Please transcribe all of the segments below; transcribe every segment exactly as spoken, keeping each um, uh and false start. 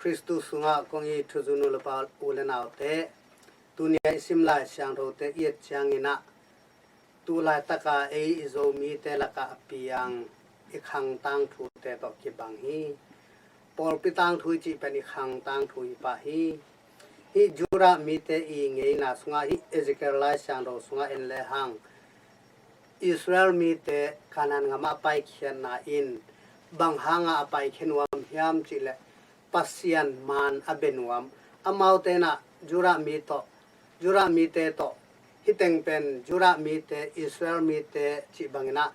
Khristu sungah kong it thuzui nu le pa u le naute, tuni-a i sim Lai Siangthote i et ciangin ah, tu laitaka ei i Zomite lakah a piang i khang tangthute tawh kibang hi. Pawlpi tangthu i cih pen i khang tangthu hi pah hi. Hih Judah mite i ngeina sungah, hih Ezekiel Lai Siangtho sungah en lehang, Israel mite Kanaan gamah a paikhiatna in bang hanga a paikhia nuam hiam cihleh, Pasian maan a bia nuam. Amaute in ah Judah mi tawh, Judah mite tawh, hih teng pen Judah mite, Israel mite cih bangin ah,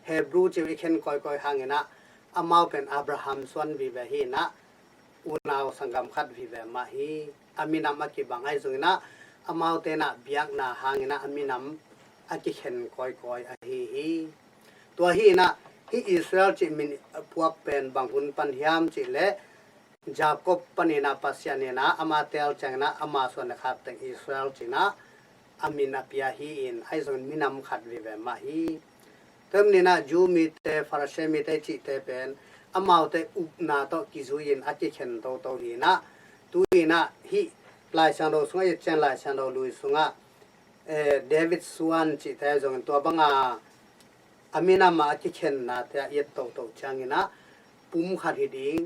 Hebrew cih i khen kawikawi hangin ah, amau pen Abraham suan vive hi in ah, unau sanggam khat vive mah hi. A minam a kibang ahi zongin ah, amaute in ah biakna hangin ah a minam a kikhen kawikawi ahi hi. Tua hi in ah, hih Israel cih min a puak pen bang hun pan hiam cihleh, Jacob panin ah Pasian in ah ama teel ciangin ah ama suan le khak teng Israel ci-in ah a min a pia hi in, ahi zongin minam khat vive mah hi. Tua hi manin ah Jew mite, Pharisee mite cihte pen amaute upna tawh kizui-in a kikhen toto hi in ah, tu-in ah hih Lai Siangtho sungah, i et ciang Lai Siangtho lui sungah, eh, David suan cihte zongin tua banga a minam a kikhennate ah i et toto ciangin ah, pum khat hi ding,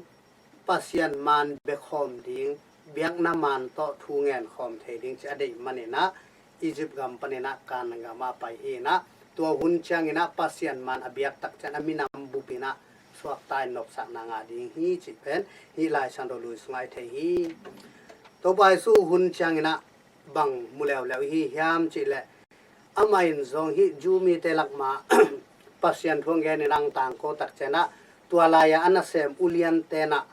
Pasian maan biakhawm ding, biakna maan tawh thu ngenkhawm thei ding cih a deih manin ah, Egypt gam panin ah Kanaan gamah a pai hi in ah, tua hun ciangin ah Pasian maan a biak tak ciang a minam bup in ah suakta in nopsakna ngah ding hi cih pen hih Lai Siangtho lui sungah i thei hi. Topa Jesu hun ciangin ah bang mu leuleu i hi hiam cihleh, amah in zong hih Jew mite lakmah Pasian thu hong genin ah tangko tak ciang ah, tua lai-a a nasem uliante in ah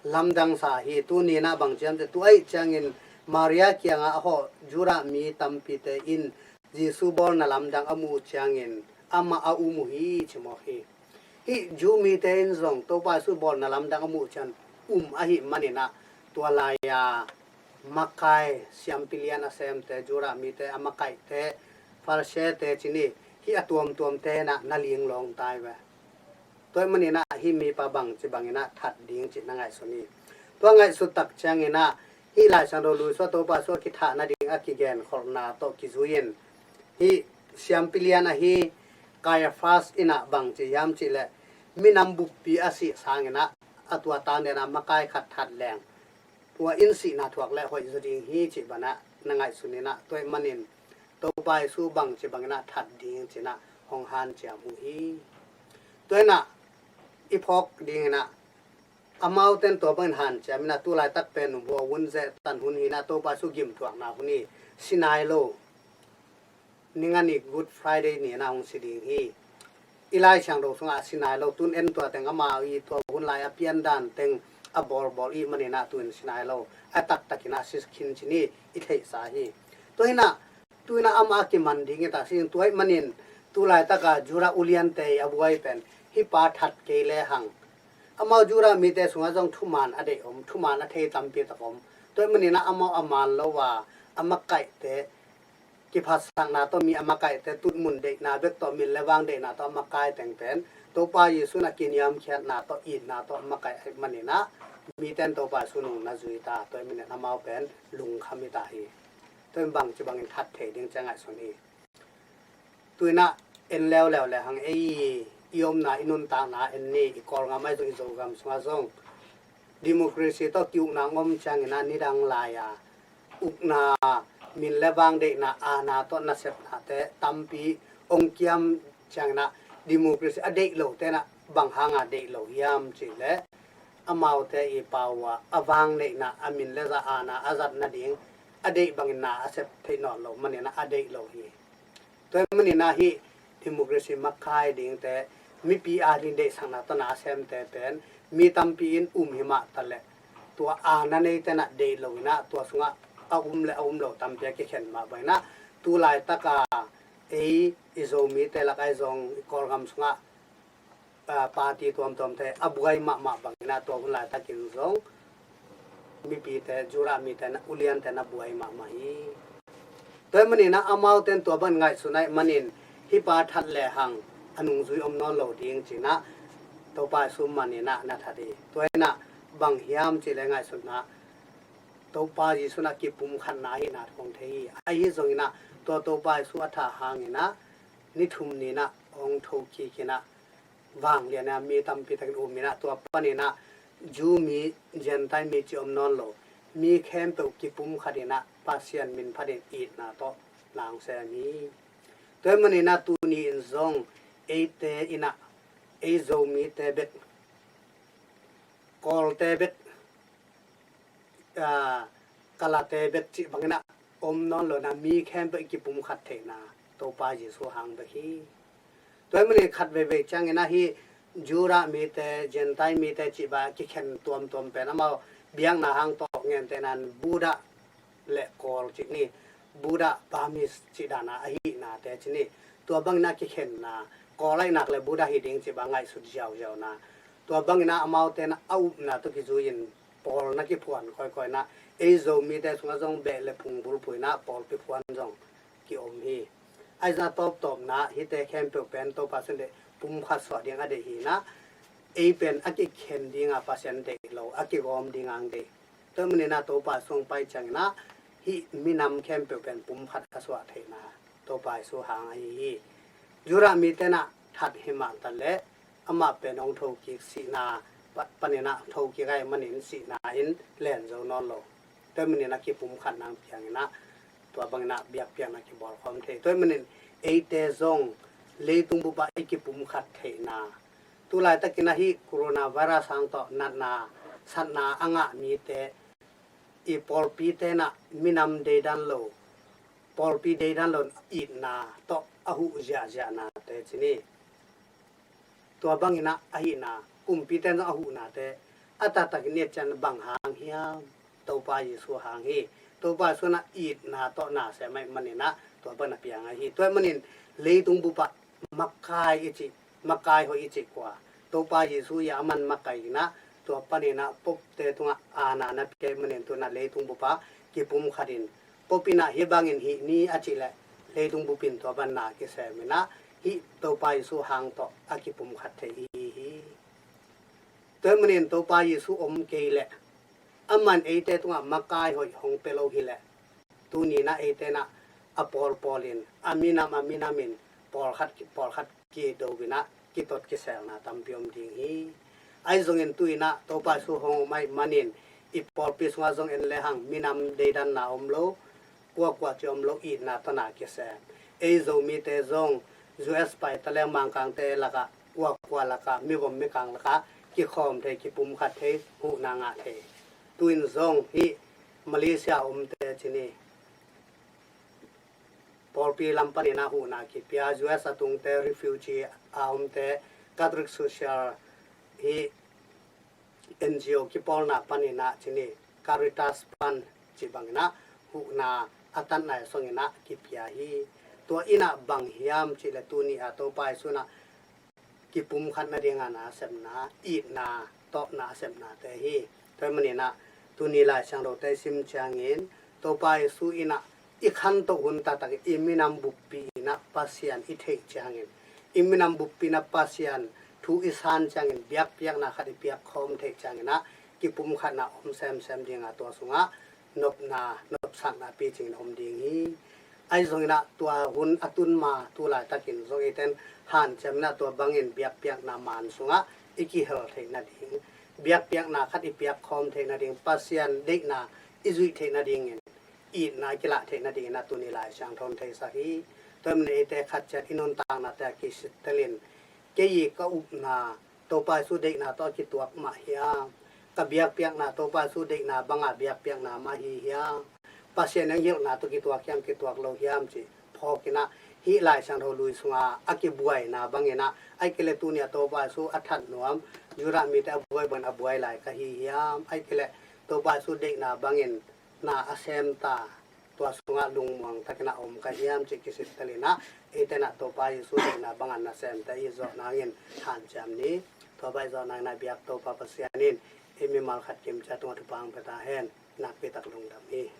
lamdang sa hi. Tuni in ah bang ci hiam cihleh, tua ahih ciangin Maria kiangah a hawh Judah mi tampite in Jesu bawlna lamdang a muh uh ciangin amah a um uh hi, ci mawk hi. Hih Jew mite in zong Topa Jesu bawlna lamdang a muh uh ciang um ahih manin ah, tua lai-a makai, siampi lian a semte, Judah mite a makaihte, Pharisee-te ci ni, hih a tuamtuamte in ah na linglawng tai ve. Tua ahih manin ah hih mipa bangci bangin ah that ding cih na ngaihsun hi. Tua ngaihsut tak ciangin ah, hih Lai Siangtho lui sungah Topa Jesu a kithah nading a kigenkholhna tawh kizui-in, hih siampi lian ahi Caiaphas in ah bang ci hiam cihleh, minam buppi a sih sangin ah, a tua tang den ah makai khat that leng, tua in sihna thuak leh hoih zaw ding hi cih bang ah na ngaihsun in ah, tua ahih manin Topa Jesu bangci bangin ah that ding ci-in ah hong hanciam uh hi. Tua in ah i phawk dingin ah, amaute in tua bangin hanciam in ah, tu laitak pen hua hun zehtan hun hi in ah, Topa Jesu gimthuakna hun hi. Si nai lo, ni nga ni Good Friday ni-in ah hong si ding hi. I Lai Siangtho sungah a si nai lo, tu-in en tua teng amau i tua hun lai a piandan teng a bawlbawl i hih manin ah tu-in si nai lo. A taktakin ah si khin ci ni, i theihsa hi. Tua hi in ah, tu-in ah amah a kiman ding i tak si, tua ahih manin tu laitaka Judah uliante a buai pen hih pa that kei lehang, amau Judah mite sungah zong thuman a deih om, thuman a thei tampi tak om. Tua ahih manin ah amau a man lo a, a makaihte, kiphatsakna tawh mi a makaihte, tutmun deihna bek tawh, min le vang deihna tawh a makai teng pen Topa Jesu in a kiniamkhiatna tawh, itna tawh a makaih ahih manin ah, mite in Topa Jesu nung na zui ta, tua ahih manin amau pen lungkham hi ta hi. Tua in bangci bangin that thei ding ci-a ngaihsun hi. Tu-in ah en leuleu lehang, ei i omna, i nuntakna en ni, i Kawlgam ahi zong i Zogam sungah zong democracy tawh ki-ukna hong om ciangin ah, nidang lai-a ukna, min le vang deihna, aana tawh nasepnate tampi hong kiam ciangin ah, democracy a deih lote in ah bang hanga deih lo hiam cihleh, amaute i pau a, a vang neihna, a min le za, aana a zat nading a deih bangin na a sep theih nawn lo manin ah a deih lo hi. Tua ahih manin ah hih democracy makai dingte, mipi adingin deihsakna tawh na a semte pen mi tampi in um hi mah taleh, tua aana neite in ah deih lo in ah, tua sungah a um le a um lo tampi a kikhen mah bangin ah, tu laitaka ei i Zomite lak ahi zong, i Kawlgam sungah, ah, party tuamtuamte a buai mahmah bangin ah, tua hun laitakin zong mipite, Judah mite in ah, uliante in ah buai mahmah hi. Tua ahih manin ah amaute in tua bangin ngaihsun ahih manin, hih pa that lehang a nungzui om nawn lo ding ci-in ah Topa Jesu manin ah na that hi. Tua hi in ah bang hiam cih leh ngaihsutna, Topa Jesu in ah kipumkhatna ahihna hong thei hi. Ahi zongin ah tua Topa Jesu a thah hangin ah ni thum ni-in ah hong thokik in ah vanglian ah mi tampi takin um in ah, tua panin ah Jew mi, Gentile mi cih om nawn lo, mi khempeuh kipumkhat in ah Pasian min phatin itna tawh na hong sem hi. Tua ahih manin ah tuni in zong eite in ah, ei Zomite bek, Kawlte bek, aa, Kalate bek cih bangin ah om nawn lo in ah mi khempeuh i kipumkhat theihna Topa Jesu hang bek hi. Tua ahih manin khat veivei ciangin ah hih Judah mite, Gentile mite cih bang a kikhen tuamtuam pen amau biakna hang tawh gentehna in Buddha le Kawl cih ni, Buddha Burmese cih dan a ahihnate cih ni. Tua bangin ah kikhenna, Kawl ahih nak leh Buddha hi ding cih bang ngaihsut ziauziauna. Tua bangin ah amaute in ah a upna tawh kizui-in pawl na kiphuan kawikawi in ah, ei Zomite sungah zong beh le phung bulphuh in ah pawlpi phuan zong ki-om hi. Ahi zongin a tawptawpna hihte khempeuh pen Topa Jesu in deih, pumkhat suah ding a deih hi in ah, ei pen a kikhen ding a Pasian deih lo, a kigawm ding a deih. Tua ahih manin ah Topa Jesu hong pai ciangin ah hih minam khempeuh pen pumkhat a suah theihna Topa Jesu hang ahi hi. Judah mite in ah that hi mah ta leh, amah pen hong thokik, sihna pa-, panin ah thokik ahih manin sihna in len zo nawn lo. Tua ahih manin ah kipumkhatna hong piang in ah tua bangin ah biakpiakna kibawl khawm thei. Tua ahih manin eite zong leitung bup ah i kipumkhat theihna, tu laitakin ah hih coronavirus hang tawh natna, satna a ngah mite, i pawlpite in ah minam deidan lo, pawlpi deidan lo itna tawh a huh ziahziahnate cih ni. Tua bangin ah ahihna, kumpite in zong a huhnate a taktakin i et ciang bang hang hiam? Topa Jesu hang hi. Topa Jesu in ah itna tawh na sem ahih manin ah tua bangin a piang ahi hi. Tua ahih manin leitung bup ah makai i cih, makai hoih i cih kua? Topa Jesu hi a, aman makai in ah, tua panin ah popte tungah aana na pia ahih manin tu-in ah leitung bup ah kipumkhat in, pop in ah hih bangin hih ni a cih leh leitung bup in tua bangin na kisem in ah, hih Topa Jesu hang tawh a kipumkhat thei i hi hi. Tua ahih manin Topa Jesu om kei leh, aman eite tungah makai hoih hong pia lo hi leh, tuni in ah eite in ah a pawlpawl in, a minam a minam in pawlkhat, pawlkhat kido in ah kitot kiselna tampi om ding hi. Ahi zongin tu-in ah Topa Jesu hong om ahih manin i pawlpi sungah zong en lehang minam deidanna om lo, kuakua cih om lo, itna tawh na kisem. Ei Zomite zong U S pai ta leng Mangkangte lakah, kuakua lakah, mivom mikang lakah kikhawm thei, kipumkhat thei, huhna ngah thei. Tu-in zong hih Malaysia omte cih ni, pawlpi lam panin ah huhna kipia, U S a tungte, refugee a omte, Catholic Social, hih N G O kipawlna panin ah cih ni, Caritas pan cih bangin ah huhna a tatna i sungin ah kipia hi. Tua in ah bang hiam cih leh tuni a Topa Jesu in ah kipumkhat nading a na a sepna, itna tawh na a sepnate hi. Tua ahih manin ah tuni Lai Siangthote i sim ciangin Topa Jesu in ah i khantoh hun taktakin i minam buppi in ah Pasian i theih ciangin, i minam buppi in ah Pasian thu i san ciangin, biakpiakna khat i piak khawm theih ciangin ah kipumkhatna om semsem ding a, tua sungah nopna, nopsakna picingin om ding hi. Ahi zongin ah tua hun a tun ma tu laitakin zong eite in hanciam in ah tua bangin biakpiakna maan sungah i kihel theih nading, biakpiakna khat i piak khawm theih nading, Pasian deihna i zuih theih nadingin, itna i kilah theih nadingin ah tuni Lai Siangtho in theisak hi. Tua ahih manin eite khat ciat i nuntaknate ah kisittelin, kei i ka upna Topa Jesu deihna tawh a kituak mah hiam? Ka biakpiakna Topa Jesu deihna banga biakpiakna mah hi hiam? Pasian in hilhna tawh kituak hiam, kituak lo hiam cih phawk in ah, hih Lai Siangtho lui sunga a kibuaina bangin ah, ahih kei leh tuni a Topa Jesu a that nuam Judah mite a buai bangin a buai lai ka hi hiam? Ahih kei leh Topa Jesu deihna bangin na a sem ta, tua sungah lungmuang takin a om ka hiam cih kisittelin ah, eite in ah Topa Jesu deihna banga nasem ta i zawh nangin hanciam ni. Tua bang i zawh nangin ah biak Topa Pasian in i mimal khat kim ciat tungah thupha hong pia ta hen. Nakpi tak lungdam hi.